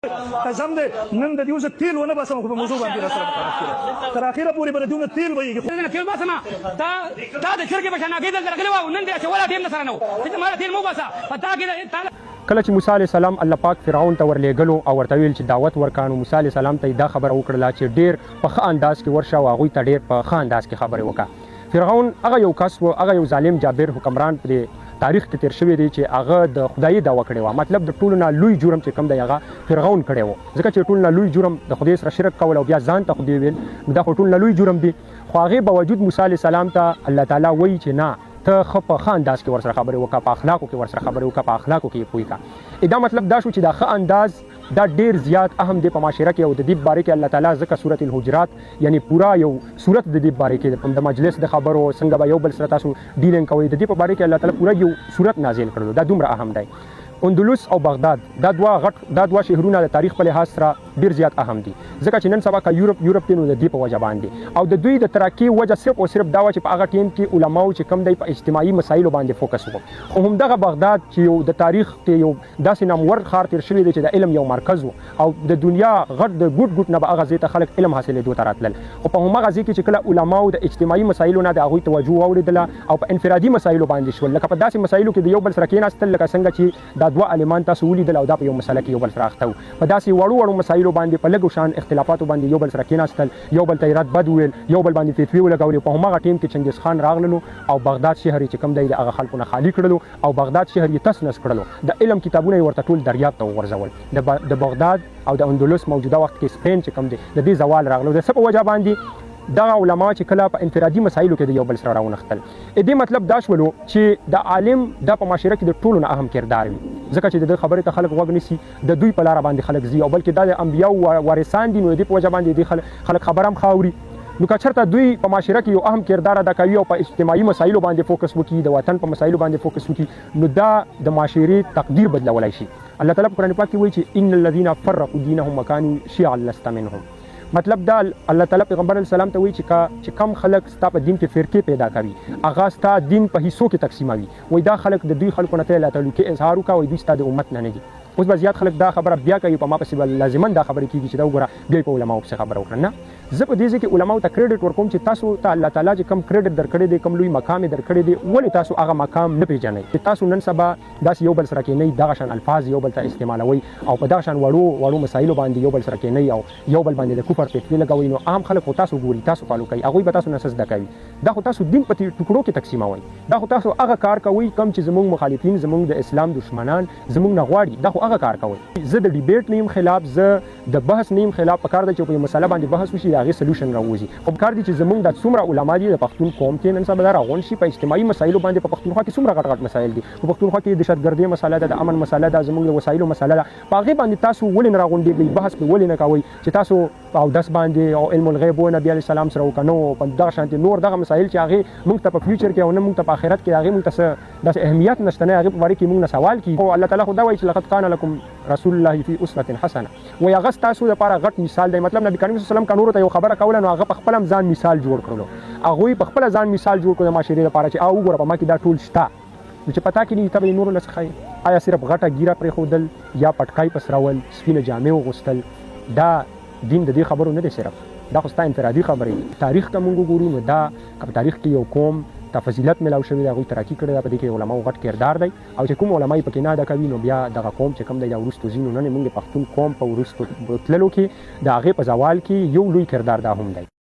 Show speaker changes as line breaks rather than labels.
قسم دی نن د دیو زه تیل ونه باسم خو په موضوع باندې را سره مخالف کړه تر اخره پورې به د دیو نه تیل بهیږي.
نه تیل باسم تا تا د چرګې په شان هګۍ دلته راغلې وه او نن دې اچوله ټیم نه سره نه و چې ته ماله تیل مه وباسه په تا کې تا
کله چې موسی علیه السلام الله پاک فرعون ته ورلېږلو او ورته ویل چې دعوت ورکړه نو موسی علیه السلام ته یې دا خبره وکړله چې ډېر په ښه انداز کې ورشه او هغوی ته ډېر په ښه انداز کې خبرې وکړه. فرعون هغه یو کس و، هغه یو ظالم جابر حکمران په دې تاریخ کې تېر شوی دی چې هغه د خدایې دعوه کړې وه، مطلب د ټولو نه لوی جرم چې کوم دی هغه فرعون کړی و، ځکه چې ټولو نه لوی جرم د خدای سره شرک کول او بیا ځان ته خدای ویل نو دا خو ټولو نه لوی جرم دی، خو هغې باوجود موسی علیه السلام ته الله تعالی وایي چې نه ته ښه په ښه انداز کې ورسره خبرې وکړه، په اخلاقو کې ورسره خبرې وکړه، په اخلاقو کې یې پوه کړه. دا مطلب دا شو چې دا ښه انداز دا ډیر زیات اهم دی په معاشره کې او د دې باره کې الله تعالی ځکه سورة الحجرات یعنی پورا یو سورت د دې باره کې د مجلس د خبرو څنګه به یو بل سره تاسو ډیلینګ کوئ د دې په باره کې الله تعالی پورا یو سورت نازل کړلو دا دومره اهم دی. اندلس او بغداد دا دوه غټ دا دوه شهرونه د تاریخ په لحاظ سره ډیر زیات اهم دي ځکه چې نن سبا که یورپ یورپ دی نو د دې په وجه باندې او د دوی د ترقې وجه صرف او صرف دا وه چې په هغه ټیم کې علماو چې کوم دی په اجتماعي مسایلو باندې فوکس وو خو همدغه بغداد چې یو د تاریخ کې یو داسې نامور ښار تېر شوی دی چې د علم یو مرکز و او د دنیا غټ د ګوټ ګوټ نه به هغه ځای ته خلک علم حاصلېدو ته راتلل خو په هماغه ځای کې چې کله علماو د اجتماعي مسایلو نه د هغوی توجه واوړېدله او په انفرادي مسایلو باندې شول لکه په داسې مسایلو کې د یو بل سره کېناستل لکه څنګه چې دا دوه عالمان تاسو ولیدل او دا په یو مسله کې یو بل سره اخته وو په داسې وړو وړو مسایلو باندې په لږو شان اختلافاتو باندې یو بل سره کېناستل یو بل ته یې رد بد وویل یو بل باندې فتوې ولګولې په هماغه ټیم کې چنګیز خان راغللو او بغداد شهر یې چې کوم دی د هغه خلکو نه خالي کړلو او بغداد شهر یې تس نس کړلو، د علم کتابونه یې ورته ټول دریاب ته وغورځول، د د بغداد او د اندلس موجوده وخت کې سپین چې کوم دی د دې زوال راغلو د څه په وجه باندې دغه علما چې کله په انفرادي مسایلو کې د یو بل سره راونښتل دې مطلب دا شولو چې د عالم دا په معاشره کې د ټولو نه اهم کردار وي ځکه چې د ده خبرې ته خلک غوږ نیسي د دوی په لاره باندې خلک ځي او بلکې دا د انبیاو وارثان دي نو د دې په وجه باندې دې خلک خبره هم ښه اوري. نو که چرته دوی په معاشره کې یو اهم کردار ادا کوي او په اجتماعي مسایلو باندې فوکس وکړي، د وطن په مسایلو باندې فوکس وکړي، نو دا د معاشرې تقدیر بدلولای شي. الله تعالی په قرآن پاک کې وایي چې ان الذین فرقوا دینهم وکانوا شیعا لست منهم. مطلب دا الله تعالی پیغمبر علیه السلام ته وایي چې که چې کم خلک ستا په دین کې فرقې پیدا کوي، هغه ستا دین په حصو کې تقسیموي، وایي دا خلک د دوی خلکو نه ته لا تعلقي اظهار وکړه، وایي دوی ستا د امت نه نه دي. اوس به زیات خلک دا خبره بیا کوي، په ما پسې به لازما دا خبرې کیږي چې دا وګوره بیا یې په علماوو پسې خبره وکړه. نه، زه په دې ځای کې علماوو ته کریډټ ورکوم چې تاسو ته الله تعالی چې کوم کریډټ درکړی دی، کوم لوی مقام یې درکړی دی، ولې تاسو هغه مقام نه پیژنئ چې تاسو نن سبا داسې یو بل سره کینئ، دغه شان الفاظ یو بل ته استعمالوئ او په دغه شان وړو وړو مسایلو باندې یو بل سره کینئ او یو بل باندې د کفر فتوې لګوئ، نو عام خلک خو تاسو ګوري، تاسو فالو کوي، هغوی به تاسو نه څه زده کوي؟ دا خو تاسو دین په ټوکړو کې تقسیموئ، دا خو تاسو هغه کار کوئ کوم چې زموږ مخالفین، زموږ د اسلام دښمنان زموږ نه غواړي، دا خو هغه کار کوئ. زه د ډیبیټ نه یم خلاف، زه د بحث نه یم خلاف، پکار ده چې په یو مسله باندې بحث وشي، د هغې سلوشن راووځي، خو پکار دي چې زموږ دا څومره علما دي د پښتون قوم کې نن سبا دا راغونډ شي په اجتماعي مسایلو باندې. په پښتونخوا کې څومره غټ غټ مسایل دي، په پښتونخوا کې د دهشتګردۍ مسله ده، د امن مسله ده، زموږ د وسایلو مسله ده، په هغې باندې تاسو ولې نه راغونډېږئ، بحث پرې ولې نه کوئ چې تاسو په اودس باندې او علم الغیب و نبي علیه السلام سره و که نه و، په دغه شانتې نور دغه مسایل چې هغې موږ ته په فیوچر کې او نه موږ ته په آخرت کې د هغې موږ ته څه داسې اهمیت نشته، نه هغې په باره کې موږ نه سوال کېږي. خو الله تعالی خو دا وایي چې لقد کان لکم رسول الله فی اسوة حسنة، وایي هغه ستاسو لپاره غټ مثال دی. مطلب نبي کریم صلی الله علیه وسلم که نورو ته یو خبره کوله نو هغه په خپله هم ځان مثال جوړ کړلو، هغوی په خپله ځان مثال جوړ کړو د معاشرې لپاره چې آ وګوره په ما کې دا ټول شته، نو چې په تا کې نه وي ته به یې نورو له څه ښایې؟ آیا صرف غټه ږیره پرېښودل یا پټکی په سرول، سپینه جامې وغوستل دا دین د دې خبرو نه دی صرف دا خو ستا انفرادي خبرې دي. تاریخ که مونږ وګورو نو دا که په تاریخ کې یو قوم ته فضیلت ملاو شوی دی، هغوی ترقي کړې ده، په دې کې د علماوو غټ کردار دی او چې کوم علما یې پکې نه ادا کوي نو بیا دغه قوم چې کوم دی دا وروستو ځي. نو نن مونږ د پښتون قوم په وروستو تللو کې د هغې په زوال کې یو لوی کردار دا هم دی.